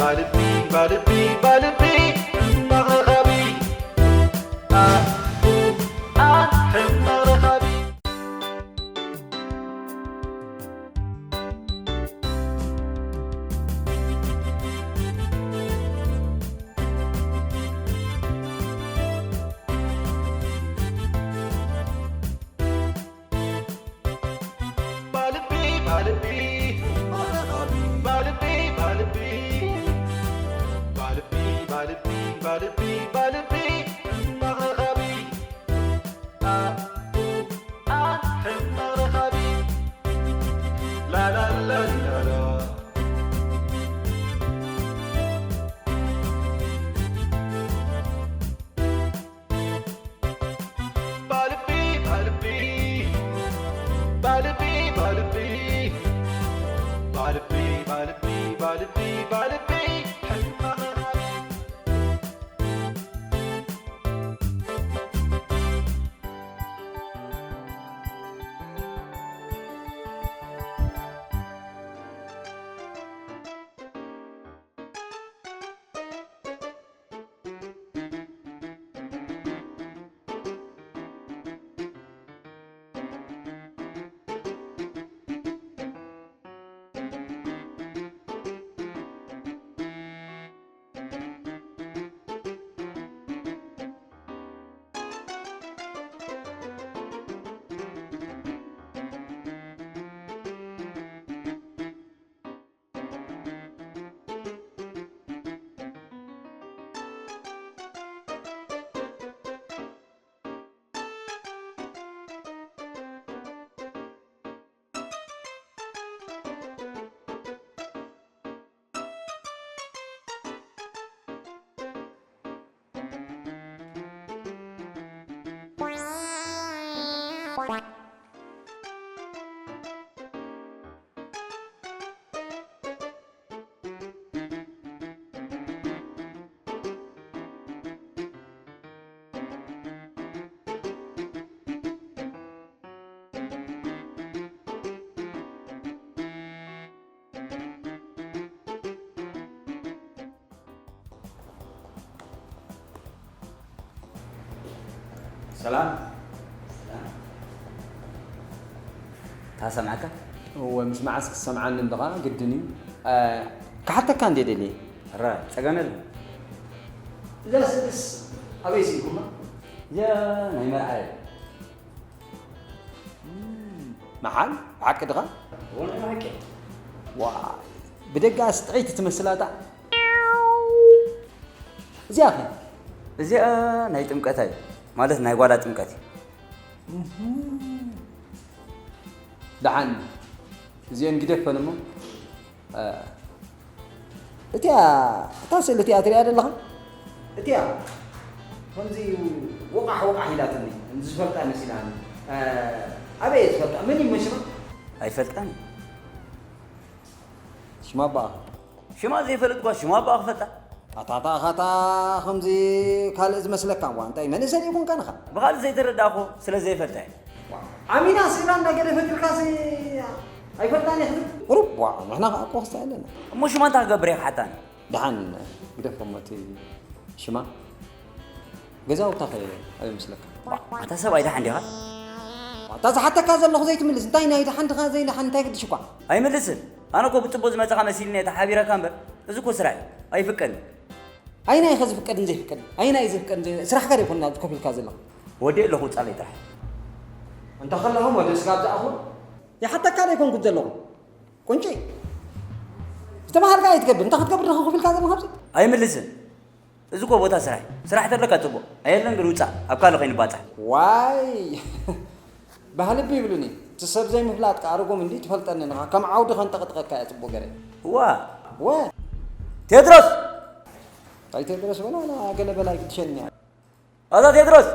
ባልቢ፣ ባልቢ፣ ባልቢ፣ ሕማቕ ረኻቢ። ኣ፣ ኡ፣ ኣ፣ ሕማቕ ረኻቢ። ባልቢ፣ ባልቢ፣ ባልቢ፣ ባልቢ፣ ባልቢ፣ ባልቢ፣ ባልቢ፣ ባልቢ፣ ሕማቕ ረኻቢ። ኣ፣ ኡ፣ ኣ፣ ሕማቕ ረኻቢ። ላላላላላ። ባልቢ፣ ባልቢ፣ ባልቢ፣ ባልቢ፣ ባልቢ፣ ባልቢ፣ ባልቢ፣ ባልቢ፣ ሕማቕ ረኻቢ። ሰላም። ታሰምዓካ? እወ፣ ምስማዕስ ክሰምዓኒ እንድኻ ግድን እዩ። እ፣ ክሓተካ እንዴ ደልየ? ራ፣ ጸገም የለን። እዛ ስእልስ ኣበይ ስኢልኩማ? እዚኣ ናይ መርዓ እያ። እም፣ መሓል? ብሓቂ ድኻ? እወ፣ ናይ ብሓቂ። ዋ፣ ብደጋስ ጥዕይቲ ትመስል ኣታ። እዚኣ ኸ? እዚኣ ናይ ጥምቀታ እዩ፣ ማለት ናይ ጓላ ጥምቀት እዩ። እህም። ደሓን እዚአን ግደፈን እሞ፣ እ፣ እቲኣ፣ እታ ስእሊ እቲኣ ትሪኣ ዘለኻ? እቲኣ ከምዚ ወቓሕ ወቓሕ ኢላትኒ፣ ዝፈልጣ መሲላኒ። እ፣ ኣበይ እየ ዝፈልጣ? መን እዩ ሽማ? ኣይፈልጣን። ሽማ ኣባኣ? ሽማ ዘይፈልጥ ጓል ሽማ ኣባኣ ክፈልጣ? ኣታታ ኻታ ከምዚ ካልእ ዝመስለካ እዋ፣ እንታይ መንእሰይ ይኹንካ ንኻ? ብኻልእ ዘይተረዳእኮ ስለ ዘይፈልጣ እዩ። ኣሚና ስእላ እንዳገደፈትልካሲ ኣይፈልጣን እየ ክትብል? ቁሩብ፣ ዋ፣ ንሕና ኸዓ እኮ ክስታይ ኣለና። እሞ ሽማ እንታይ ክገብር እየ ክሓታኒ? ደሓን ግደፎ እሞ እቲ ሽማ። ገዛውታ ኸ ኣበይ መስለካ? ኣታ ሰብኣይ ደሓን ዲኻ? ኣታ ዝሓተካ ዘለኹ ዘይትምልስ፣ እንታይ ናይ ደሓን ድኻ ዘይደሓን እንታይ ግድሽ እኳ? ኣይምልስን። ኣነ እኮ ብጽቡቕ ዝመጻኻ መሲልኒ እየ ተሓቢረካ እምበር፣ እዚ እኮ ስራሕ እዩ። ኣይፍቀድን። ኣይናይ ኸ ዝፍቀድን ዘይፍቀድን? ኣይናይ ዝፍቀድን ዘይ-፣ ስራሕካ ዶ ይኮን ኣብዚ ኮፍ ኢልካ ዘለኻ? ወዲኤ ኣለኹ ውጻለይ ጥራሕ። እንተ ከለኹም ወደ ስጋብ ዝኣኹ ይሓተካ ዶ ይኮንኩ ዘለኹ? ቁንጪ። ዝተባሃልካ ኣይትገብር። እንታይ ክትገብር ዲኻ ኮፍ ኢልካ ዘለኻ ኣብዚ? ኣይምልስን። እዚ እኮ ቦታ ስራሕ እዩ። ስራሕ ተለካ ጽቡቕ። ኣየለን ግን ውጻእ። ኣብ ካልእ ከይንባጻሕ። ዋይ! ባህልቢ ይብሉኒ። እቲ ሰብ ዘይምፍላጥ ከኣ ርጉም እንዲ ትፈልጠኒ ንኻ። ከም ዓውዲ ከንጠቕጥቀካ እየ ጽቡቕ ገረ። እዋ። ወ። ቴድሮስ! ኣይ ቴድሮስ በላ፣ ዋላ ገለ በላ ይግድሸኒ እያ። ኣታ ቴድሮስ!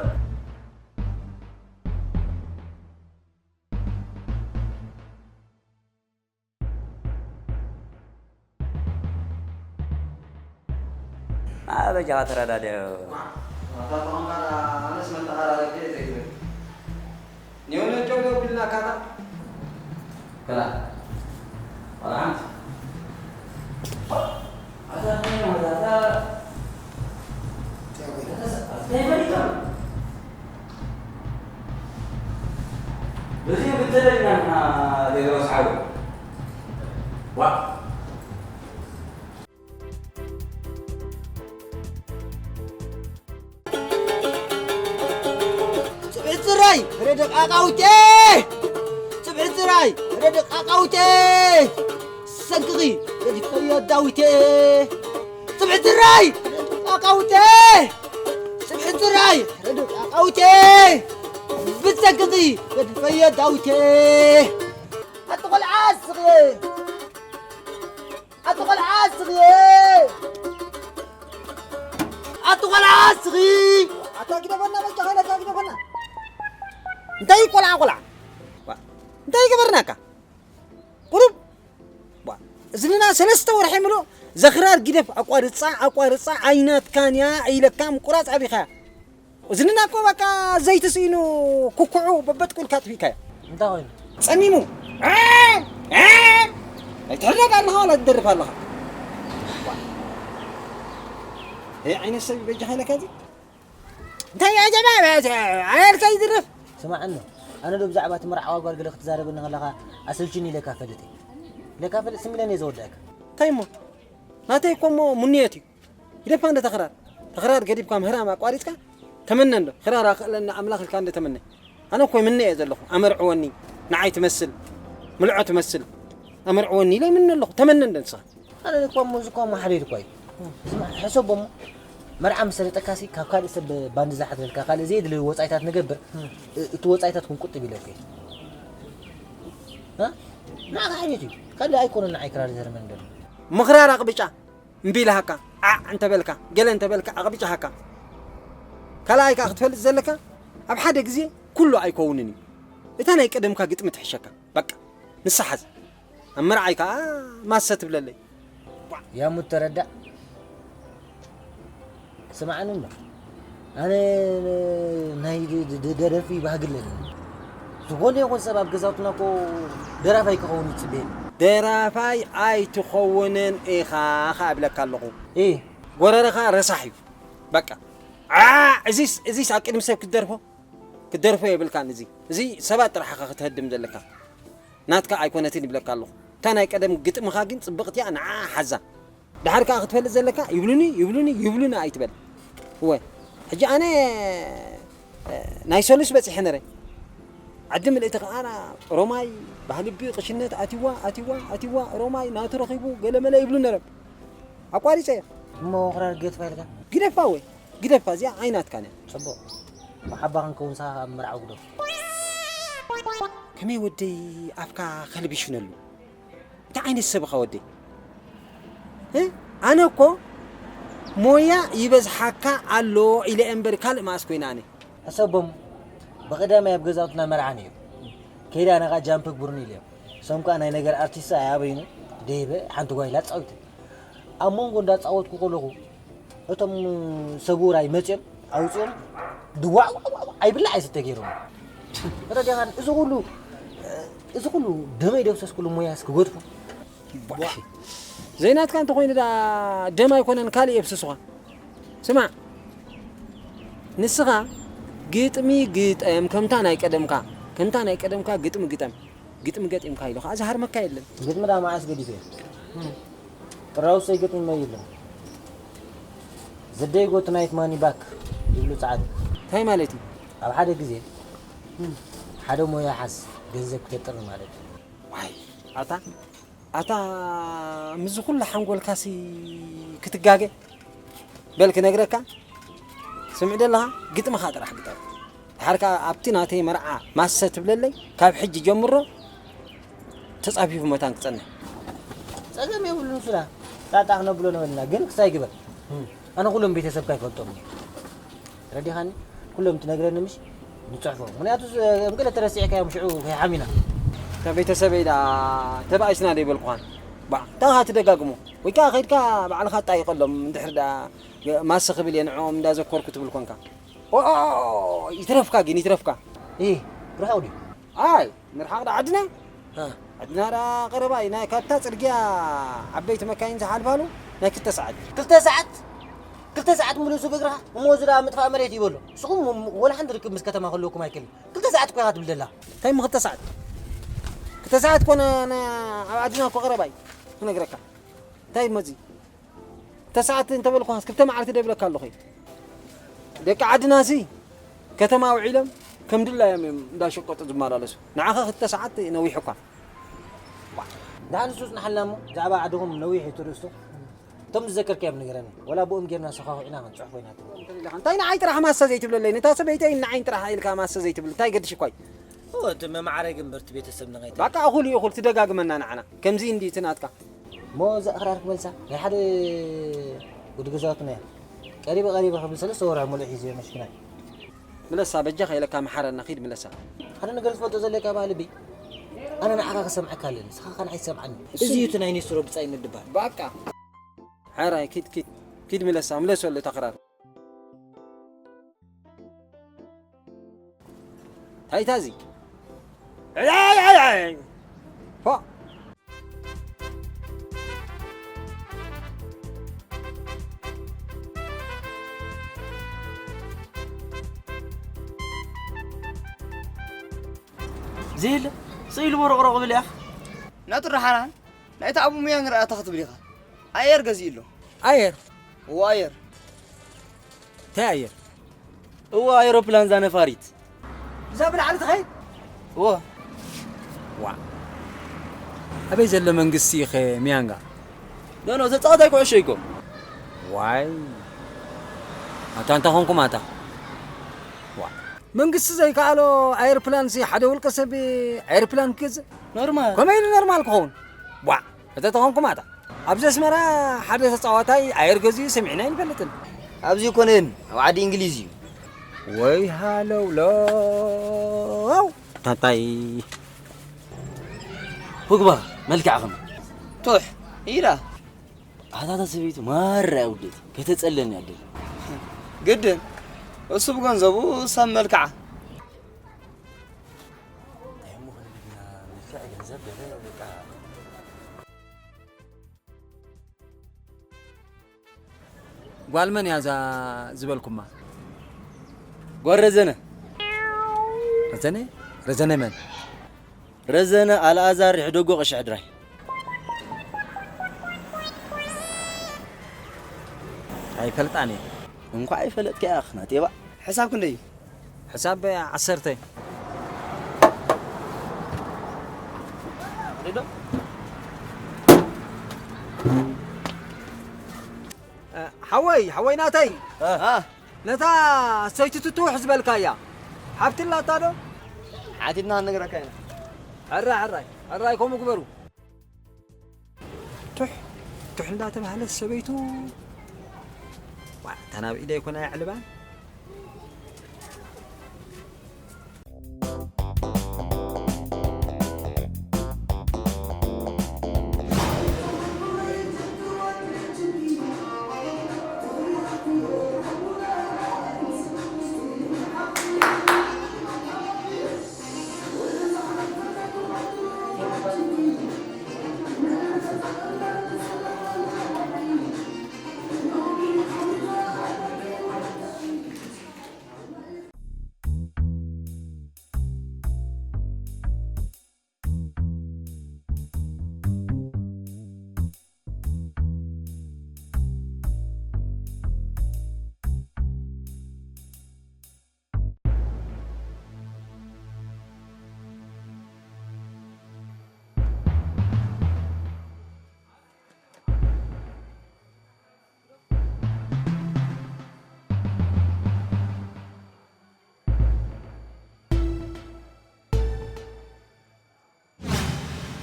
ኣበጃኻ ተረዳድኦ። ኣታ ተቐምጣ ኣነስ መተቓራረቢ እየ ዘይትብል። ኔው ነጀው ኔው ቢልና ካታ። ከላ። ቆልዓ። ኣታ ጽብሒ ጽራይ ረደቃቃውቴ ጽብሒ ጽራይ ረደቃቃውቴ ሰንክኺ ገዲፈዮ ዳዊቴ ጽብሒ ጽራይ ረደቃቃውቴ ጽብሒ ጽራይ ረደቃቃውቴ ብሰንክኺ ገዲፈዮ ዳዊቴ ኣቲ ቆልዓ ስኽየ ኣቲ ቆልዓ ስኽየ ኣቲ ቆልዓ ስኺ ኣታ ግደፈና በጃኻ ኢለካ ግደፈና እንታይ ቆልዓ ቆልዓ እንታይ ገበርናካ ቁሩብ እዝንና ሰለስተ ወርሒ ምሉእ ዘኽራር ግደፍ ኣቋርፃ ኣቋርፃ ኣይናትካን እያ ኢለካ ምቁራፅ ኣቢኻ እዝንና እኮ በቃ ዘይቲ ስኢኑ ኩኩዑ በበጥቁልካ ኣጥፊእካዮ እንታይ ኮይኑ ጸሚሙ ኣይትሕረድ ኣለኻ ዋላ ትደርፍ ኣለኻ ይህ ዓይነት ሰብ በጃኻ ኢለካ እዚ እንታይ ኣጀባ ኣያልካ ይድርፍ ስማዕኒ ኣነ ዶ ብዛዕባ እቲ መርዓዋ ጓል ገለ ክትዛረበኒ ከለኻ ኣሰልችኒ ኢለካ ፈልጥ ኢለካ ፈልጥ ስሚለን እየ ዘወዳእካ እንታይ እሞ ናተይ እኮ እሞ ሙንየት እዩ ግደፋ እንደ ተኽራር ተኽራር ገዲፍካ ምህራም ኣቋሪፅካ ተመነ እንዶ ክራር ኣኽእለኒ ኣምላኽ ኢልካ እንደ ተመነ ኣነ እኮ ይምነ እየ ዘለኹ ኣመርዕወኒ ንዓይ ትመስል ምልዖ ትመስል ኣመርዕወኒ ኢለ ይምነ ኣለኹ ተመነ እንደ ንስኻ ኣነ እኮ እሞ እዚ እኮ እሞ ሓሊል እኮ እዩ ስማዕ ሕሰቦ እሞ መርዓ ምስ ሰለጠካሲ ካብ ካልእ ሰብ ባንዲ ዝሓትለልካ ካልእ ዘየድሊ ወፃኢታት ንገብር እቲ ወፃኢታት ክንቁጥብ ኢለኩ እየ ንዓኻ ሓልዮት እዩ ካልእ ኣይኮነን ንዓይ ክራር ዘርመን ደሎ ምኽራር ኣቕብጫ እምቢ ኢልሃካ ዓዕ እንተበልካ ገለ እንተበልካ ኣቕብጫ ሃካ ካልኣይ ከዓ ክትፈልጥ ዘለካ ኣብ ሓደ ግዜ ኩሉ ኣይከውንን እዩ እታ ናይ ቀደምካ ግጥሚ ትሕሸካ በቃ ንሳ ሓዝ ኣብ መርዓይ ከዓ ማሰ ትብለለይ ያሙት ተረዳእ ስማዕኒ እሞ ኣነ ናይ ደረፊ ባህጊ ኣለኒ ዝኾነ ይኹን ሰብ ኣብ ገዛውትና እኮ ደራፋይ ክኸውን ይፅበየኒ ደራፋይ ኣይትኸውንን ኢኻ ኸዓ እብለካ ኣለኹ እ ጎረርኻ ረሳሕ እዩ በቃ ዓ እዚስ እዚስ ኣብ ቅድሚ ሰብ ክትደርፎ ክትደርፎ የብልካን እዚ እዚ ሰባት ጥራሕ ኢኻ ክትህድም ዘለካ ናትካ ኣይኮነትን ይብለካ ኣለኹ እታ ናይ ቀደም ግጥምኻ ግን ፅብቕቲ እያ ንዓ ሓዛ ድሓር ከዓ ክትፈልጥ ዘለካ ይብሉኒ ይብሉኒ ይብሉኒ ኣይትበል እወ ሕጂ ኣነ ናይ ሰሉስ በፂሐ ነረ ዓዲ ምልእቲ ከዓ ሮማይ ባህልቢ ቅሽነት ኣትዋ ኣትዋ ኣትዋ ሮማይ ናቱ ረኺቡ ገለመለ ይብሉ ነረም ኣቋሪፀ እየ እሞ ክራር ገትፋ ኢልካ ግደፋ ወይ ግደፋ እዚኣ ኣይናትካን እያ ፅቡቕ መሓባ ክንከውን ሳኻ ኣብ መርዓዊ ግደፍ ከመይ ወደይ ኣፍካ ከልቢ ሽነሉ እንታይ ዓይነት ሰብ ኢኻ ወደይ ኣነ እኮ ሞያ ይበዝሓካ ኣሎ ኢለ እምበር ካልእ መኣስ ኮይነ ኣነ ሕሰቦም ብቐዳማይ ኣብ ገዛውትና መርዓ ነይሩ ከይዳ ነኻ ጃምፕ ግብሩኒ ኢለዮም እሶም ከዓ ናይ ነገር ኣርቲስት ኣበይኑ ደይበ ሓንቲ ጓይላ ፃዊተ ኣብ መንጎ እንዳፃወትኩ ከለኹ እቶም ሰቡራይ መፅኦም ኣውፅኦም ድዋዕ ኣይብላዕ ኣይስተ ገይሮም ረዲኻን እዚ ኩሉ እዚ ኩሉ ደመይ ደብሰስኩሉ ሞያስ ክገድፎ ዘይናትካ እንተኮይኑ ዳ ደም ኣይኮነን ካልእ የብስስኻ ስማዕ ንስኻ ግጥሚ ግጠም ከምታ ናይ ቀደምካ ከምታ ናይ ቀደምካ ግጥሚ ግጠም ግጥሚ ገጢምካ ኢሉ ከዓ ዝሃርመካ የለን ግጥሚ ዳ መዓስ ገዲፈ ጥራውስ ኣይገጥም መይሉ The day go tonight money back ይብሉ ጻዕት እንታይ ማለት እዩ ኣብ ሓደ ግዜ ሓደ ሞያ ሓዝ ገንዘብ ክፈጥር ማለት እዩ ዋይ ኣታ ኣታ ምዚ ኩሉ ሓንጎልካሲ ክትጋገ በል ክነግረካ ስምዕ ደለኻ ግጥምኻ ጥራሕ ግጠም ድሓር ከኣ ኣብቲ ናተይ መርዓ ማሰ ትብለለይ ካብ ሕጂ ጀምሮ ተጻፊፉ መታን ክጸንሕ ጸገም የብሉን ሱላ ጣጣ ክነብሎ ነበልና ግን ክሳይ ግበር ኣነ ኩሎም ቤተሰብካ ይፈልጦም ረዲኻኒ ኩሎም ትነግረኒ ምሽ ንጽሕፎ ምክንያቱ እምቅለ ተረሲዕካ እዮም ሽዑ ከይሓሚና ካብ ቤተሰበይ ዳ ተባኢስና ደይበልኩኻን ባዕ እንታይ ትደጋግሞ ወይ ከዓ ከይድካ ባዕልኻ ጣይቀሎም እንድሕር ዳ ማሰ ክብል እየ ንዕኦም እንዳዘከርኩ ትብል ኮንካ ይትረፍካ ግን ይትረፍካ ርሑቕ ድዩ ኣይ ንርሓቕ ዳ ዓድና ዓድና ዳ ቀረባ እዩ ናይ ካብታ ፅርግያ ዓበይቲ መካይን ዝሓልፋሉ ናይ ክልተ ሰዓት ክልተ ሰዓት ክልተ ሰዓት ምሉሱ ብእግርኻ እሞ እዚ ዳ ምጥፋእ መሬት ይበሎ ንስኹም ወላ ሓንቲ ርክብ ምስ ከተማ ከለኩም ኣይክእልን ክልተ ሰዓት እኮ ኢኻ ትብል ዘላ እንታይ ምክልተ ሰዓት ክልተ ሰዓት ኮነ ኣብ ዓድና እኮ ቀረባ እዩ ነግረካ እንታይ መዚ ተሰዓት እንተበልኳስ ክልተ መዓልቲ ደብለካ ኣለኹ። ደቂ ዓድናሲ ከተማ ውዒሎም ከም ድላዮም እዮም እንዳሸቀጡ ዝመላለሱ። ንዓኻ ክልተ ሰዓት ነዊሕ እኳ። ደሓን ንሱ ጽንሓልና እሞ፣ ብዛዕባ ዓድኹም ነዊሕ እዩ ትርእስቶ። እቶም ዝዘከርካዮም ንገረኒ። ወላ ብኦም ጌርና ሰኻኹዒና ክንጽሕፎ ኢና ትብል። እንታይ ንዓይ ጥራሕ ማሰ ዘይትብለለይ? ነታ ሰበይተይ ንዓይን ጥራሕ ኢልካ ማሰ ዘይትብል? እንታይ ገድሽ እኳይ? እወ፣ እቲ መማዕረግ እምበር እቲ ቤተሰብ ንኸይተ ባቃ እኹል እዩ፣ እኹል ትደጋግመና ንዓና። ከምዚ እንዲ እቲ ናትካ። እሞ እዛ ኣኽራር ክመልሳ ናይ ሓደ ወዲ ገዛውትና እያ። ቀሪበ ቀሪበ ክብል ሰለስተ ወርሒ ሙሉእ ሒዘዮ መሽኪናይ። ምለሳ በጃኻ ኢለካ መሓረና፣ ኺድ ምለሳ። ሓደ ነገር ዝፈልጦ ዘለካ ባህሊ ቢ ኣነ ንዓኻ ክሰምዓካ ኣለኒ፣ ንስኻ ኸኣ ንዓይ ትሰምዓኒ። እሱ እዚ እዩ እቲ ናይ ኒስትሮ ብጻይ ምድባል። ባቃ። ሕራይ ኪድ ኪድ ኪድ ምለሳ፣ ምለሰሉ እታ ክራር። ታይታ እዚ። ሕራይ ሕራይ። ሆ። ዘይለ ስኢሉ ቦሮቕሮቕ ብል ኢኻ። ናቱ ራሓራን ናይቲ ኣቡ ሙያንግ ረኣታ ክትብል ኢኻ። ኣየር ገዚኡ ኣሎ። ኣየር? እዎ ኣየር። እንታይ ኣየር? እዎ ኣየሮፕላን እዛ ነፋሪት። እዛ ብላዕሊ ትኸይድ? እዎ። ዋ። ኣበይ ዘሎ መንግስቲ ኢኸ ሚያንጋ? ኖ፣ ኖ፣ ተጻዋታይ ኩዕሾ ኢኮ። ዋይ። ኣታ እንታይ ኾንኩም ኣታ? ዋ። መንግስቲ ዘይከኣሎ ኣየርፕላን ሲ ሓደ ውልቀ ሰብ ኣየርፕላን ክገዝእ? ኖርማል። ከመይ ኢሉ ኖርማል ክኸውን? ዋ። እተ ተኾንኩም ኣታ። ኣብዚ ኣስመራ ሓደ ተጻዋታይ ኣየር ገዚኡ ሰሚዕና ኣይንፈልጥን። ኣብዚ ኣይኮነን፣ ኣብ ዓዲ እንግሊዝ እዩ። ወይ ሃለውለው። ታንታይ። ፑግባ፣ መልክዕ ኸም። ቱሕ፣ ኢራ። ኣታ እታ ሰበይቱ ማራ እያ ውዴት፣ ከተጸለኒ ኣደል። ግድን፣ እሱ ብገንዘቡ፣ እሳ ብመልክዓ። እንታይ እሞ ክንብል ኢና፣ መልክዕ፣ ገንዘብ፣ ገለ፣ በቃ። ጓል መን እያ እዛ ዝበልኩማ? ጓል ረዘነ። ረዘነ? ረዘነ መን? ረዘነ ኣልኣዛር ይሕደጎ ቀሺ ሕድራይ። ኣይፈልጣን እየ። እንኳዕ ኣይፈለጥካያ ኣኽና ጤባ። ሕሳብ ክንደይ እዩ? ሕሳብ ዓሰርተ። እ፣ ሓወይ፣ ሓወይ ናተይ። እ። ነታ ሰይቲ ትትውሕ ዝበልካያ ሓብቲ ኣላታ ዶ? ሓቲትና ክንነግረካ ኢና። ሕራይ፣ ሕራይ፣ ሕራይ፣ ከምኡ ግበሩ። ቱሕ፣ ቱሕ እንዳተባህለት ሰበይቱ፣ ዋ፣ እታ ናብ ኢደይ ኮና የዕልባን።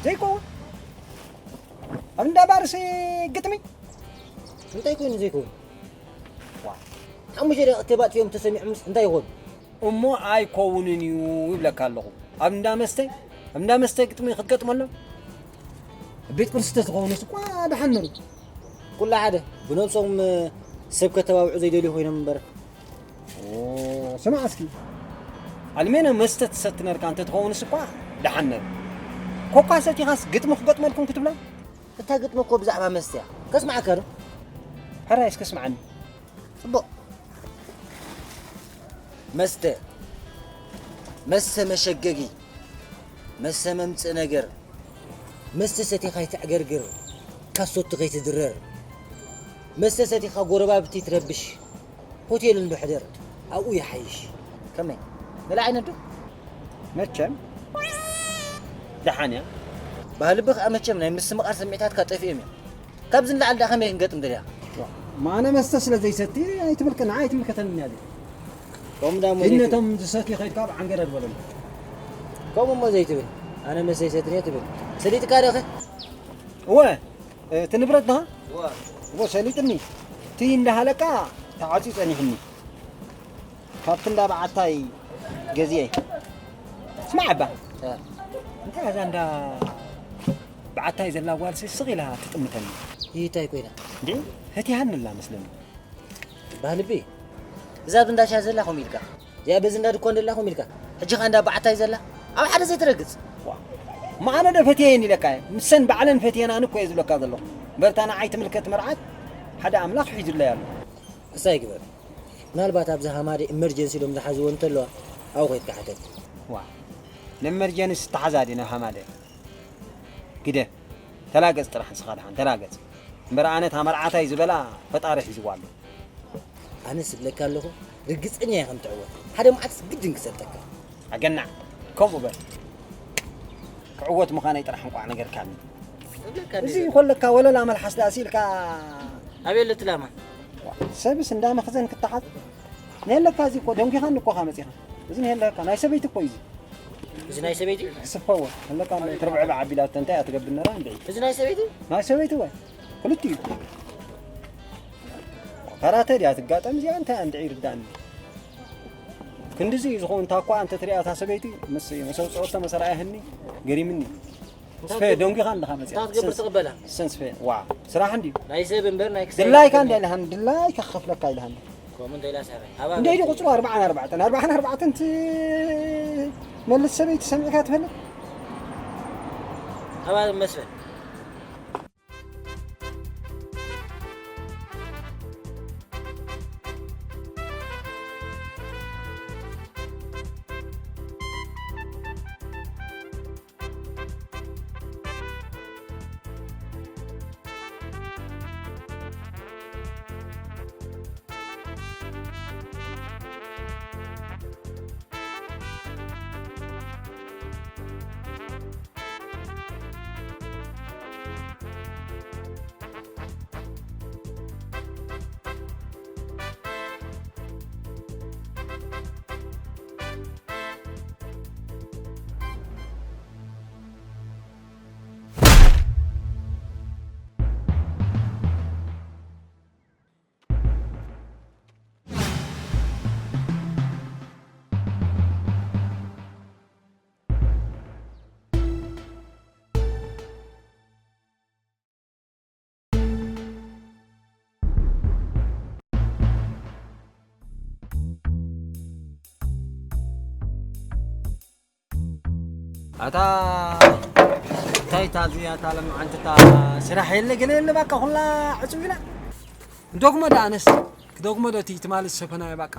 ዘይከውን። ኣብ እንዳ ባርሲ ግጥሚ። እንታይ ኮይኑ ዘይከውን? ዋ፣ ሓሙሽተ ደቂቕ ተባእትዮም ተሰሚዖምስ እንታይ ይኾኑ? እሞ ኣይከውንን እዩ ይብለካ ኣለኹ። ኣብ እንዳ መስተ፣ ኣብ እንዳ መስተ ግጥሚ ክትገጥመሎም? ኣብ ቤት ቁርሲ ተዝኸውንስ እኳ ደሓን ነሩ። ኩሉ ሓደ፣ ብነብሶም ሰብ ከተባብዑ ዘይደልዩ ኮይኖም እምበር። ኦ፣ ስማዕ እስኪ። ኣልሜኖ መስተ ትሰቲ ነርካ እንተ ትኸውንስ እኳ ደሓን ነሩ። ኮካ ሰቲኻስ ግጥሚ ክገጥመልኩም ክትብላ? እታ ግጥሚ እኮ ብዛዕባ መስተ እያ። ከስምዓካ ዶ? ሕራይ እስከ ስምዓኒ። ጽቡቕ። መስተ። መስተ መሸገጊ። መስተ መምጽእ ነገር። መስተ ሰቲኻ ኣይተዕገርግር። ካሶቲ ከይትድረር፣ መስተ ሰቲኻ ጎረባብቲ ትረብሽ፣ ሆቴል እንዶ ሕደር፣ ኣብኡ ይሓይሽ። ከመይ? ገለ ዓይነት ዶ? መቸም ደሓን እያ። ባህልቢ ከኣ መቸም ናይ ምስምቓር ስምዒታትካ ጠፊኦም እዮም። ካብዚ ንላዕሊ ደኣ ከመይ ክንገጥም ደሊኻ? ማነ መስተ ስለ ዘይሰቲ ኣይትምልከ-፣ ንዓይ ኣይትምልከተንን እያ እዚኣ። ከምኡ ደኣ እሞ ዘይትብል። ነቶም ዝሰትዩ ከይድካ ኣብ ዓንገረድ በሎም። ከምኡ እሞ ዘይትብል። ኣነ መስተ ይሰትኒ እየ ትብል። ሰሊጥካ ዶ ኸ? እወ፣ እቲ ንብረት ድኻ? እወ። እወ፣ ሰሊጥኒ። እቲ እንዳሃለካ ተዓጽዩ ጸኒሕኒ። ካብቲ እንዳ በዓታይ ገዚኤ። ስማዕ እባ። እ። እንታይ እዛ እንዳ በዓታይ ዘላ ጓልሲ ስቕ ኢላ ትጥምተኒ? ይታይ ኮይና? እንዴ፣ ፈቲሃኒ ኣላ መስለኒ። ባህልቢ፣ እዛ ኣብ እንዳ ሻሂ ዘላ ከምኡ ኢልካ፣ እዚኣ በዚ እንዳ ድኳን ዘላ ከምኡ ኢልካ፣ ሕጂ ኸኣ እንዳ በዓታይ ዘላ ኣብ ሓደ ዘይትረግጽ። ዋ፣ ማዕረ ዶ ፈትየን ኢለካ እየ? ምሰን ባዕለን ፈትየናኒ እኮ እየ ዝብለካ ዘለኹ። እምበር እታ ንዓይ ትምልከት መርዓት ሓደ ኣምላኽ ሒዙለይ ኣሎ። ክሳይ ግበር። ምናልባት ኣብዚ ሃማደ ኢመርጀንሲ ኢሎም ዝሓዝዎ እንተለዋ፣ ኣብኡ ኸይድካ ሕተት። ዋ፣ ንኤመርጀንሲ ዝተሓዛ ድዩ ናብ ሃማደ? ግደ፣ ተላገጽ ጥራሕ ንስኻ ደሓን፣ ተላገጽ። እምበር ኣነ እታ መርዓታይ ዝበላ ፈጣሪ ሒዝዋ ኣሎ። ኣነስ እብለካ ኣለኹ፣ ርግጸኛ እየ ከም ትዕወት። ሓደ መዓልትስ ግድን ክሰልጠካ። ኣገናዕ፣ ከምኡ በል። ክዕወት ምዃነይ ጥራሕ እንቋዕ ነገርካኒ። እብለካ እዚ ኣለኹ። ይኾለካ ወለላ መልሓስ ደኣ ሲልካ። ኣበይ ኣሎ እቲ ላማ? ሰብስ እንዳ መኽዘን ክተሓዝ። ንየለካ እዚ እኮ ደንጒኻኒ እኮ ኻ መጺኻ። እዚ ንየለካ ናይ ሰበይቲ እኮ እዩ እዚ። እዚ ናይ ሰበይቲ? ክስፈዎ ኣለካ እንደ ተርብዐ ብዓቢላቶ እንታይ እያ ትገብር ነራ እንደ? እዚ ናይ ሰበይቲ? ናይ ሰበይቲ ወይ? ክልቲኡ። ካራተ ድያ ትጋጠም እዚኣ እንታይ እንድዒ ይርዳእኒ። ክንድዚ እዩ ዝኸውን። እንታ እኳ እንተ ትሪኣ እታ ሰበይቲ ምስ መሰውፅኦ ተመሰራያ ህኒ ገሪምኒ። እንታይ ስፈ ትገብር? ደንጒኻ ኣለኻ መፅያ። እንታይ ትገብር ትቕበላ? ሰን ስፈ። ዋ፣ ስራሕ እንድዩ። ናይ ሰብ እምበር ናይ ክሳይ ድላይካ ኣይኮነን። እንድያ ኢልሃኒ፣ ድላይካ ክኸፍለካ ኢልሃኒ። ከምኡ እንተ ኢላ ሳበ። ኣባ እንደ ኢዲ መርሲ። ቁፅሩ ኣርባዓን ኣርባዕተን፣ ኣርባዓን ኣርባዕተን ትመልስ ሰበይቲ ሰሚዕካ ትፈልጥ? ኣባ መስፍን። ኣታ እንታይ እታ እዚኣ እታ ለምዓንቲ እታ ስራሕ የለ ገለ የለ ባቃ ኩላ ዕጹብ ኢላ። እንደግሞ ደኣ ኣነስ ክደግሞ ዶ እቲ ትማሊ ዝሰፈናዮ ባቃ?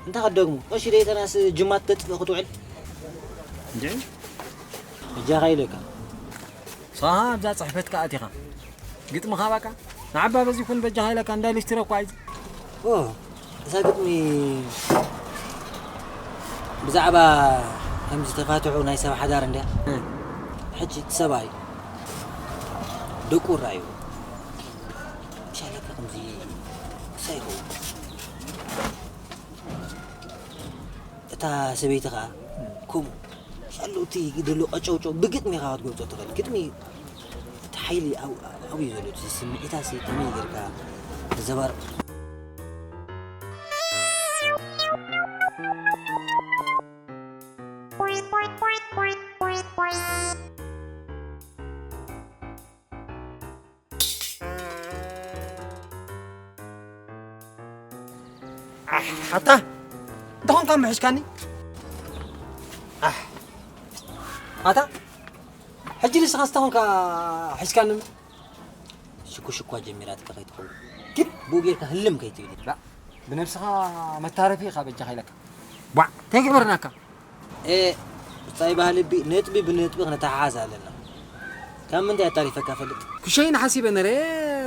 እንታይ ክትደግሞ? ቀሺ ደይተናስ ጅማት ተጥፍእ ክትውዕል? እንዴ? በጃኻ ኢለካ። ንስኻ ኣብዛ ጽሕፈትካ ኣቲኻ ግጥምኻ ባቃ ንዓባ በዚ ኩን በጃኻ ኢለካ እንዳ ሊስትሮ እኳ እዩ። ኦ፣ እዛ ግጥሚ ብዛዕባ ከምዚ ተፋትሑ ናይ ሰብ ሓዳር እንድያ። እ። ሕጂ እቲ ሰብኣይ ደቁ ራእዩ። ሻለካ ከምዚ ክሳይ ይኸውን። እታ ሰበይቲ ኸኣ ከምኡ። ሻሉ እቲ ዘሎ ቀጨውጨው ብግጥሚ ኢኻ ክትገልጾ ትኽእል። ግጥሚ እቲ ሓይሊ ኣብ-፣ ኣብኡ እዩ ዘሎ። እቲ ስምዒታሲ ከመይ ጌርካ ተዘባርቕ? ኣሕ፣ ኣታ፣ እንተኾንካ ምሕዝካኒ? ኣሕ፣ ኣታ፣ ሕጂ ንስኻ ዝተኾንካ ሒዝካኒ እምበር? ሽኩሽኳ ጀሚራትካ ከይትኸውን። ግን ብኡ ጌርካ ህልም ከይትብል። ላ፣ ብነብስኻ መታረፊ ኢኻ በጃኻ ኢለካ። ቧዕ፣ እንታይ ግበርናካ? ኤ፣ ብጻይ ባህልቢ፣ ነጥቢ ብነጥቢ ክነተሓሓዝ ኣለና። ካብ ምንታይ ኣታሪፈካ ፈልጥ? ብሸይን ሓሲበ ነረ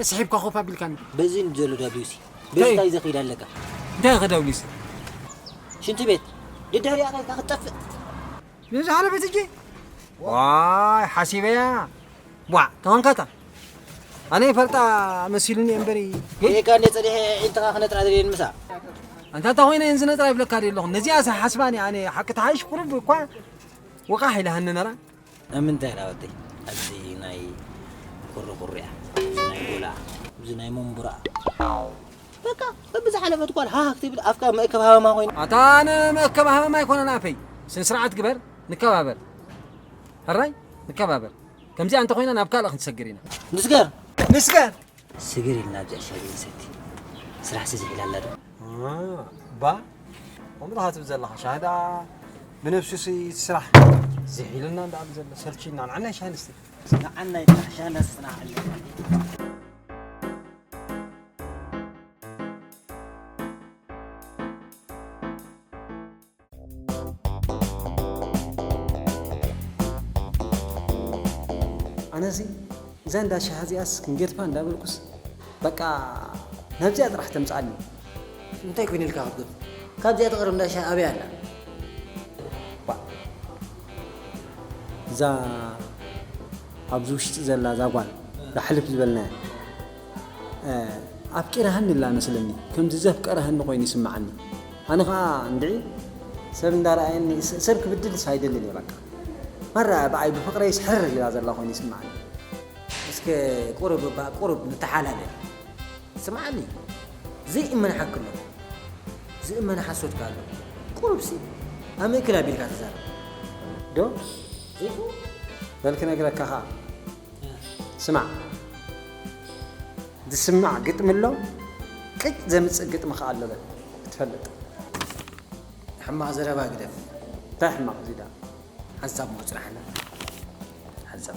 ስሒብካ ኮፍ ኣቢልካኒ። በዚ ዘሎ ደብሊውሲ በዚ እንታይ ዘኺድ ኣለካ? እንታይ ከ ደብሊውሲ? ሽንቲ ቤት ድድሕሪያ ከይካ ክትጠፍእ። ንዝሓለፈት እጂ ዋይ ሓሲበያ። ዋ ተኾንካታ ኣነ ይፈልጣ መሲሉኒ እምበሪ። ጌጋ እንደ ጸዲሐ ኢንተኻ ክነጥራ ደልየን ምሳ ኣንታ እንታ ኮይነ እየን ዝነጥራ ይብለካ ደ ኣለኹ። ነዚኣ ሓስባኒ ኣነ ሓቂ ተሓይሽ ቁሩብ እኳ ወቓሕ ኢላሃኒ ነራ። ንምንታይ ናወተይ ኣብዚ ናይ ኩርኩርያ፣ እዚ ናይ ጎላ፣ እዚ ናይ መንቡራ በቃ በብዝሓለፈት ጓል ሃሃ ክትብል ኣፍካ መእከብ ሃመማ ኮይኑ። ኣታ ኣነ መእከብ ሃመማ ኣይኮነን ኣፈይ። ስነ ስርዓት ግበር፣ ንከባበር። ሕራይ ንከባበር። ከምዚኣ እንተኾይና ናብ ካልእ ክንሰግር ኢና። ንስገር! ንስገር! ስግር ኢልና ኣብዚኣ ሻሂ ንሰቲ። ስራሕ ስዝሕ ኢላ ኣላ ዶ? ባ ከምኡ ዲኻ ትብል ዘለኻ ሻሂ ደኣ ብነብሱ ሲ እቲ ስራሕ ዝሕ ኢሉና እንዳኣሉ ዘሎ ሰልችዩና ንዓናይ ሻሂ ንስቲ ንዓናይ ጥራሕ ሻሂ እንዳሰተና ንዓሊ ኣነሲ እዛ እንዳ ሻሂ እዚኣስ ክንገድፋ እንዳበልኩስ በቃ ናብዚኣ ጥራሕ ተምፅኣኒ። እንታይ ኮይነ ኢልካ ክትገድፎ? ካብዚኣ ትቐርብ እንዳ ሻሂ ኣበይ ኣላ? ባ እዛ ኣብዚ ውሽጢ ዘላ እዛ ጓል ዳሕልፍ ዝበልናያ ኣፍቂራሃኒ ኣላ መስለኒ። ከምዚ ዘፍቀረሃኒ ኮይኑ ይስምዓኒ። ኣነ ኸኣ እንድዒ ሰብ እንዳረኣየኒ ሰብ ክብድልስ ኣይደልን እየ በቃ። ማራ ብኣይ ብፍቕረይስ ሕርር ኢላ ዘላ ኮይኑ ይስምዓኒ። እስከ ቁሩብ እባ ቁሩብ ንተሓላለ። ስምዓኒ ዘይእመን ሓቂ ኣሎ። ዝእመን ሓሶት ከ ኣሎ። ቁሩብሲ ኣመክል ኣቢልካ ተዛረብ። ዶ? ዘይኮ? በል ክነግረካ ኸኣ። ስማዕ። ዝስማዕ ግጥሚ ኣሎ። ቅጭ ዘምጽእ ግጥሚ ኸኣ ኣሎ በል። ክትፈልጥ። ሕማቕ ዘረባ ግደፍ። እንታይ ሕማቕ እዚ ደኣ? ሓንሳብ እሞ ጽናሓና። ሓንሳብ።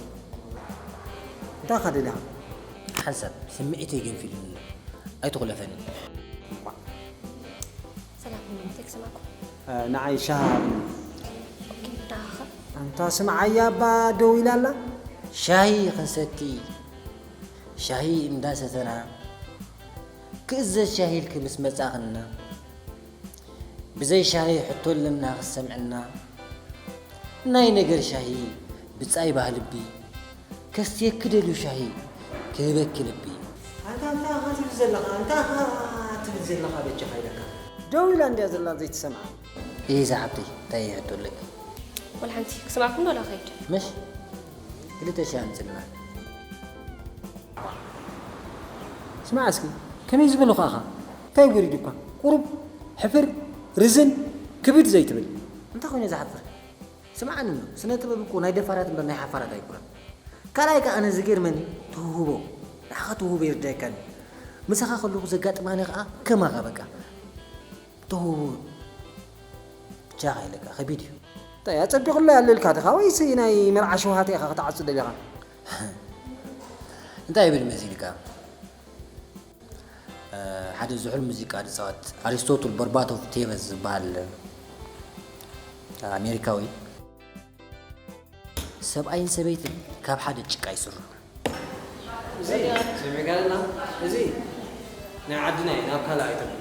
እንታይ ኢኻ ደሊኻ? ሓንሳብ ስምዒተይ ገንፊሉኒ ኣሎ። ኣይትኹለፈኒ። ሰላም፣ እንታይ ክሰማዕኩ? ንዓይ ሻሂ ሃብኒ። ኦኬ፣ ንዓኻ? ኣንታ ስምዓያ እባ ደው ኢላ ኣላ። ሻሂ ክንሰቲ፣ ሻሂ እንዳሰተና፣ ክእዘዝ ሻሂ ኢልኪ ምስ መጻኽና፣ ብዘይ ሻሂ ሕቶ ኣለና ክትሰምዕና፣ ናይ ነገር ሻሂ ብጻይ ባህልቢ፣ ከስትየኪ ደልዩ ሻሂ ክህበኪ ልቢ። ኣንታ እንታይ ኢኻ ትብል ዘለኻ? እንታይ ኢኻ ትብል ዘለኻ በጃኻ ኢለካ። ደው ኢላ እንድያ ዘላ ዘይትሰምዓ። ኢዛ ሓብተይ እንታይ እየ ሕቶ ኣለኪ? ወላ ሓንቲ ክሰማዕኩም ዶ ላኸይድ? ምሽ ክልተ ሻሂ ኣምጽልና። ስማዕ እስኪ ከመይ ዝበልኹ ኣኻ እንታይ ጎሪዱኳ ቁሩብ ሕፍር ርዝን ክብድ ዘይትብል እንታይ ኮይነ ዝሓፍር ስምዓኒ እንዶ ስነ ጥበብ እኮ ናይ ደፋራት እምበር ናይ ሓፋራት ኣይኮነን ካልኣይ ከኣ ኣነ ዝገርመኒ ትውህቦ ንዓኻ ትውህቦ ይርዳእካኒ ምሳኻ ከለኹ ዘጋጥማኒ ከኣ ከማኻ በቃ ትውህቦ ብቻኻ ኢለካ ከቢድ እዩ እንታይ ኣጸቢቑላ ኣለልካ ዲኻ ወይስ ናይ መርዓ ሸውሃተ ኢኻ ክትዓጹ ደሊኻ እንታይ ይብል መሲልካ ሓደ ዝሑል ሙዚቃ ዝጻወት ኣሪስቶትል በርባቶቭ ቴቨዝ ዝበሃል ኣሜሪካዊ ሰብኣይን ሰበይትን ካብ ሓደ ጭቃ ይስርሑ። እዚ ሰሚዕካለና እዚ ናይ ዓድና እዩ ናብ ካልእ ኣይተብሉ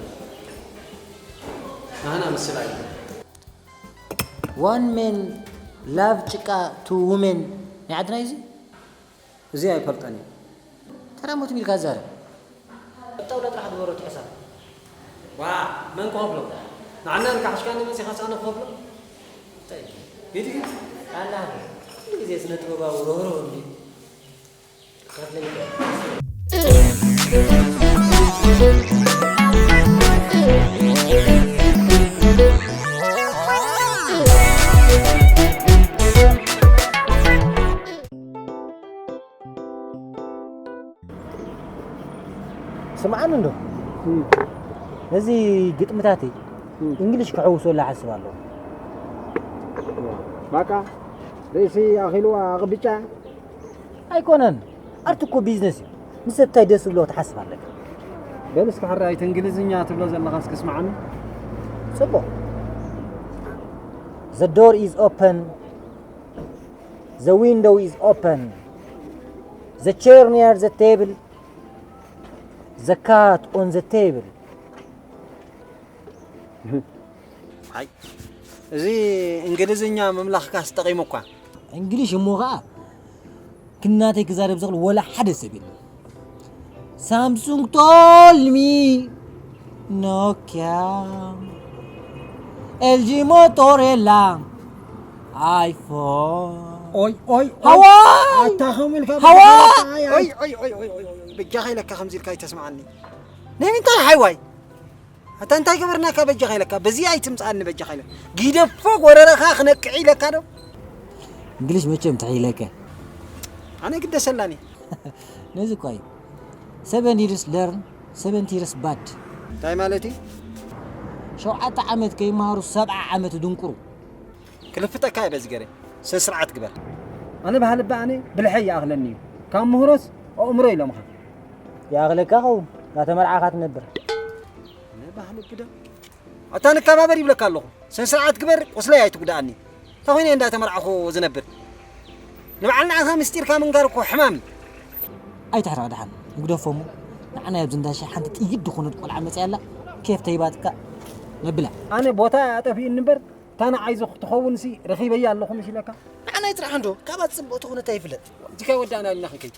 ናህና ምስል ኣዩ One man love ጭቃ two women ናይ ዓድና እዩ እዚ እዚ ኣይፈልጠን እዩ። ተራ ሞት ሚልካ ዛረብ። ኣብ ጣውላ ጥራሕ ግበሮ እቲ ሕሳብ። ዋ መን ክኸፍሎ? ንዓና ንካሕሽካኒ መጺኻ ሳነ ክኸፍሎ? እንታይ ሂድ ሂድ። ኣላ ኩሉ ግዜ ስነ ጥበባዊ ሮህሮህ እንዲ ከፍለኒ ስምዓኒ እንዶ ነዚ ግጥምታተይ እንግሊሽ ክሕውሶላ ሓስብ ኣለኹ። ባቃ ርእሲ ኣኺልዋ ቅብጫ ኣይኮነን። ኣርት እኮ ቢዝነስ እዩ። ንሰብ እንታይ ደስ ዝብሎ ክትሓስብ ኣለካ። በል እስኪ ሕራይ እቲ እንግሊዝኛ ትብሎ ዘለኻ እስኪ ስምዓኒ። ጽቡቕ። The door is open. The window is open. The chair near the table, the cat on the table. ኣይ፣ እዚ እንግሊዝኛ ምምላኽካስ ጠቒሙ እኳ። እንግሊሽ እሞ ኸዓ ክናተይ ክዛረብ ዝኽእል ወላ ሓደ ሰብ የለን። ሳምሱንግ ቶልሚ ኖኪያ ኤልጂ ሞቶሬላ ኣይፎን። ኦይ፣ ኦይ፣ ኦይ። ሃዋይ! ኣታ ከምኡ ኢልካ ሃዋይ! በጃኻ ኢለካ፣ ኣይ፣ ኣይ፣ ኣይ፣ ኣይ፣ ኣይ፣ በጃኻ ኢለካ ከምዚ ኢልካ ኣይተስምዓኒ። ናይ ምንታይ ሃዋይ? ኣታ እንታይ ገበርናካ በጃኻ ኢለካ? በዚ ኣይትምጽኣኒ በጃኻ ኢለ። ጊደፎ ጎረረኻ ክነቅዕ ኢለካ ዶ? እንግሊሽ መቸም ትሕይለከ። ኣነ ግደሰላኒ። ነዚ እኳ እዩ። Seven years learn, seventy years bad። እንታይ ማለት እዩ? ሸውዓተ ዓመት ከይመሃሩ ሰብዓ ዓመት ድንቁሩ። ክልፍጠካ እየ በዚ ገረ። ስነ ስርዓት ግበር። ኣነ ባህሊ እባ ኣነ ብልሐ ይኣኽለኒ እዩ። ካብ ምሁሮስ ኣእምሮ ኢሎምኻ። ይኣኽለካ ኸውን፣ እናተመርዓኻ ትነብር። ኣነ ባህሊ ብዳ። ኣታ ንከባበር ይብለካ ኣለኹ። ስነ ስርዓት ግበር፣ ቁስለይ ኣይትጉድኣኒ። እንታይ ኮይነ እንዳተመርዓኹ ዝነብር? ንበዓል ንዓኻ ምስጢርካ ምንጋር እኮ ሕማም እዩ። ኣይትሕረቕ ደሓን፣ ንግደፎ እሞ ንዓና ኣብዚ እንዳሻ ሓንቲ ጥይት ዝኾነት ቆልዓ መፅያ ኣላ፣ ኬፍ ተይባትካ ነብላ። ኣነ ቦታ ኣጠፊእኒ እምበር፣ እታ ንዓይ ዝኽ-፣ ትኸውንሲ ረኺበያ ኣለኹ ምሽ ኢለካ። ንዓና ይጥራሕ እንዶ፣ ካብኣ ዝፅብቕ ትኹን እንታይ ይፍለጥ? እዚካ ወዳእና ኢልና ክንከይቱ።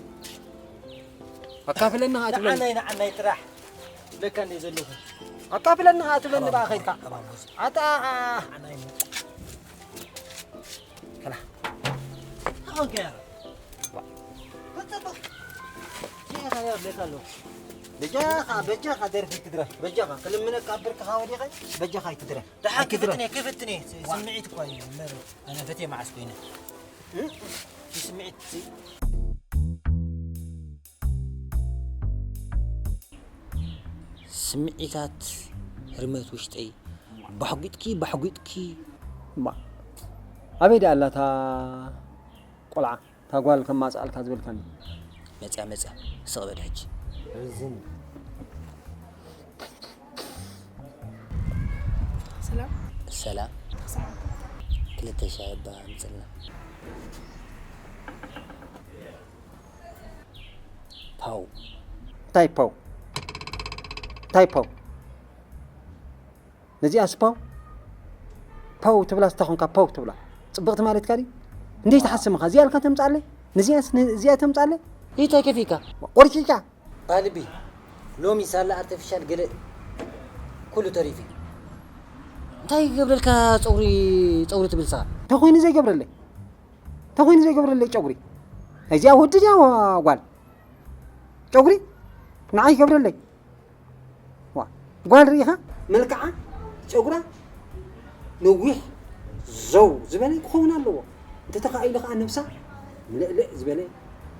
ኣካፍለና ኣትብለኒ። ንዓናይ፣ ንዓናይ ጥራሕ። ለካ እንደ ዘለኹ። ኣካፍለና ኣትብለኒ በኣ ኸይድካ። ኣታ፣ ንዓናይ ሞ። ከላ። ኣሁን ከያ። ዋ። በቃ፣ በቃ። ከያ፣ ከያ፣ ለካ ኣለኹ። በጃኻ፣ በጃኻ ደርፊ ትድረፍ። በጃኻ። ክልምነካ ኣብ ብርክኻ ወዲቐ፣ በጃኻ ኣይትድረፍ። ደሓን ኣይትድረፍ። ክፍትኔ፣ ክፍትኔ። ዋ። ስምዒት እኳ እዩ። እምበር ኣነ በቴ መዓስ ኮይነ። እ? እቲ ስምዒት እዚ ስምዒታት ህርመት ውሽጠይ ባሕጒጥኪ፣ ባሕጒጥኪ። እማ፣ ኣበይ ደኣ ኣላ እታ ቆልዓ? እታ ጓል ከማጽኣልካ ዝበልካኒ። መጽያ፣ መጽያ። ስቕ በል ሕጂ። ርዝን። ሰላም። ሰላም። ሰላም። ክልተ ሻሂ እባ ኣምጽልና። ፓው። እንታይ ፓው? እንታይ ፓው? ነዚኣስ ፓው? ፓው ትብላ ስታ ኾንካ ፓው ትብላ። ጽብቕቲ ማለትካ ድዩ? እንዴት ትሓስብ ምኻ? እዚኣ ኢልካ ተምጻለይ? ነዚኣስ፣ ነ-፣ እዚኣ ተምጻለይ? እንታይ ከፊካ? ቆርጭጫ። ባልቢ፣ ሎሚ ሳላ ኣርቲፊሻል ገለ ኩሉ ተሪፉ። እንታይ ይገብረልካ ጸጉሪ፣ ጸጉሪ ትብል ንስኻ? እንታይ ኮይኑ ዘይገብረለይ? እንታይ ኮይኑ ዘይገብረለይ ጨጉሪ? እዚኣ ወዲ ድያ ጓል? ጨጉሪ ንዓይ ይገብረለይ። ዋ፣ ጓል ርኢኻ? መልክዓ፣ ጨጉራ ነዊሕ ዘው ዝበለ ክኸውን ኣለዎ። እንተተኻኢሉ ኸዓ ነብሳ ምልእልእ ዝበለ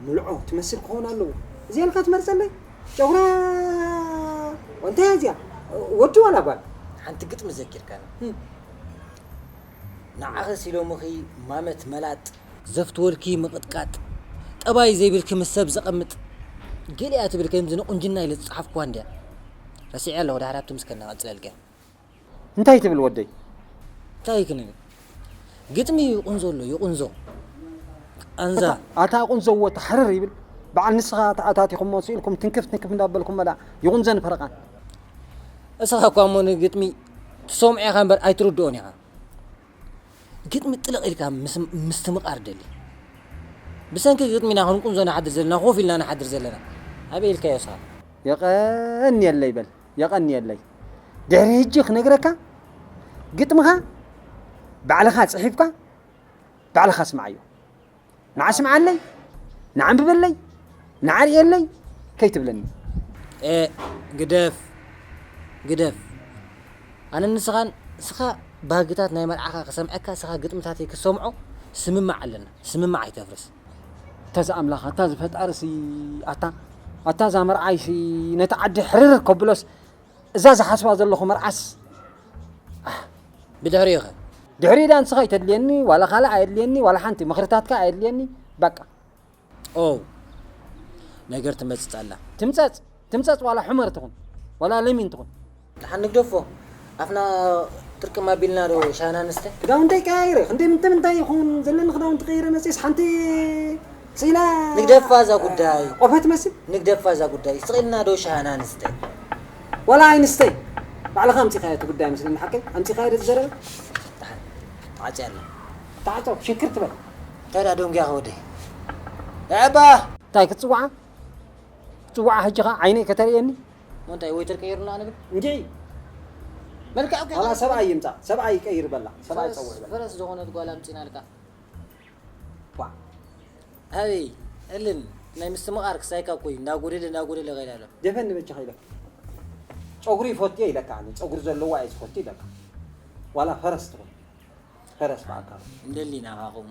ምልዖ ትመስል ክኸውን ኣለዎ። እዚኣ ኢልካ ትመርጸለይ? ጨጉራ እንታይ እያ እዚኣ? ወዲ ዋላ ጓል? ሓንቲ ግጥሚ ዘኪርካኒ። እም። ንዓኺ ሲሎምኺ ማመት መላጥ። ዘፍትወልኪ ምቕጥቃጥ፣ ጠባይ ዘይብልኪ ምስ ሰብ ዘቐምጥ፣ ገሊኣ ትብል ከምዚ ንቑንጅና ኢለ ዝጸሓፍኩዋ እንድያ። ረሲዐ ኣለኹ፣ ድሓር ኣብቲ ምስከና ቀጽለልኪ። እንታይ ትብል ወደይ? እንታይ ክንብል? ግጥሚ ይቑንዞ ኣሎ፣ ይቑንዞ። ቃንዛ። ኣታ፣ ኣታ ቁንዞ እዎ ተሕርር ይብል። በዓል ንስኻ ተኣታቲኹሞ ስኢልኩም ትንክፍ ትንክፍ እንዳበልኩም መላ ይቑንዘን ፈረቓን። እስኻ እኳ እሞ ንግጥሚ ትሰምዖ ኢኻ እምበር ኣይትርድኦን ኢኻ። ግጥሚ ጥልቕ ኢልካ ምስ-፣ ምስትምቓር ደሊ። ብሰንኪ ግጥሚ ኢና ክንቁንዞ ንሓድር ዘለና፣ ኮፍ ኢልና ንሓድር ዘለና። ኣበይ ኢልካዮ ንስኻ? የቐንየለይ በል፣ የቐንየለይ። ድሕሪ ሕጂ ክነግረካ፣ ግጥምኻ ባዕልኻ ጽሒፍካ፣ ባዕልኻ ስምዓዮ። ንዓ ስምዓለይ፣ ንዓ ኣንብበለይ፣ ንዓ ርእየለይ ከይትብለኒ። ኤ፣ ግደፍ፣ ግደፍ። ኣነ ንስኻን፣ ንስኻ ባህግታት ናይ መርዓኻ ክሰምዐካ፣ ንስኻ ግጥምታተይ ክሰምዖ ስምማዕ ኣለና። ስምማዕ ኣይተፍርስ። ኣታ እዚ ኣምላኽ፣ ኣታ እዚ ፈጣሪሲ፣ ኣታ፣ ኣታ እዛ መርዓይሲ ነቲ ዓዲ ሕርር ከብሎስ፣ እዛ ዝሓስባ ዘለኹ መርዓስ፣ ኣህ። ብድሕሪኡ ኸ? ድሕሪኡ ደኣ ንስኻ ኣይተድልየኒ፣ ዋላ ካልእ ኣየድልየኒ፣ ዋላ ሓንቲ ምኽርታትካ ኣየድልየኒ። በቃ። ኦ፣ ነገር ትመጽጽ ኣላ። ትምጸጽ፣ ትምጸጽ፣ ዋላ ሑመር ትኹን፣ ዋላ ለሚን ትኹን። ደሓን ንግደፎ። ኣፍና ጥርቅም ኣቢልና ዶ ሻሂና ንስተ? ክዳውንተይ ቀያይረ፣ ክንደይ ምንታይ ምንታይ ይኹን ዘለኒ ክዳውንቲ ቀይረ መጽየስ ሓንቲ ስኢና ንግደፋ እዛ ጉዳይ። ቆፈ ትመስል። ንግደፋ እዛ ጉዳይ። ስቕ ኢልና ዶ ሻሃና ንስተ? ዋላ ኣይንስተይ። ባዕልኻ ኣምፂኻዮ እቲ ጉዳይ መስለኒ። ሓቀይ ኣምፂኻዮ ዶ ትዘረበ? ዓፅያ ኣላ። ተዓፆ ሽንክር ትበል። እንታይ ደኣ ደንጉያ ከ ወደይ? ኣባ! እንታይ ክትፅውዓ? ክትፅውዓ ሕጂ ኸ ዓይነይ ከተርእየኒ? እንታይ ወይተር ቀይሩና ንብል? እንጂ መልክዕ እኮ ዋላ ሰብኣይ ይምፃእ። ሰብኣይ ይቀይር በላ። ሰብኣይ ፀውዕ በላ። ፈረስ ዝኾነት ጓል ኣምፂናልካ። ዋ ኣበይ እልን ናይ ምስትምቓር ክሳይካ እኮ እዩ። እንዳጎደለ እንዳጎደለ ከይዳ ኣሎ። ደፈን ንበጃ ከይለካ ጨጉሪ ይፈትዮ ኢለካ። ኣነ ጨጉሪ ዘለዋ እየ ዝፈቱ ኢለካ። ዋላ ፈረስ ትኾን ፈረስ በኣካሉ እንደሊና ካኹም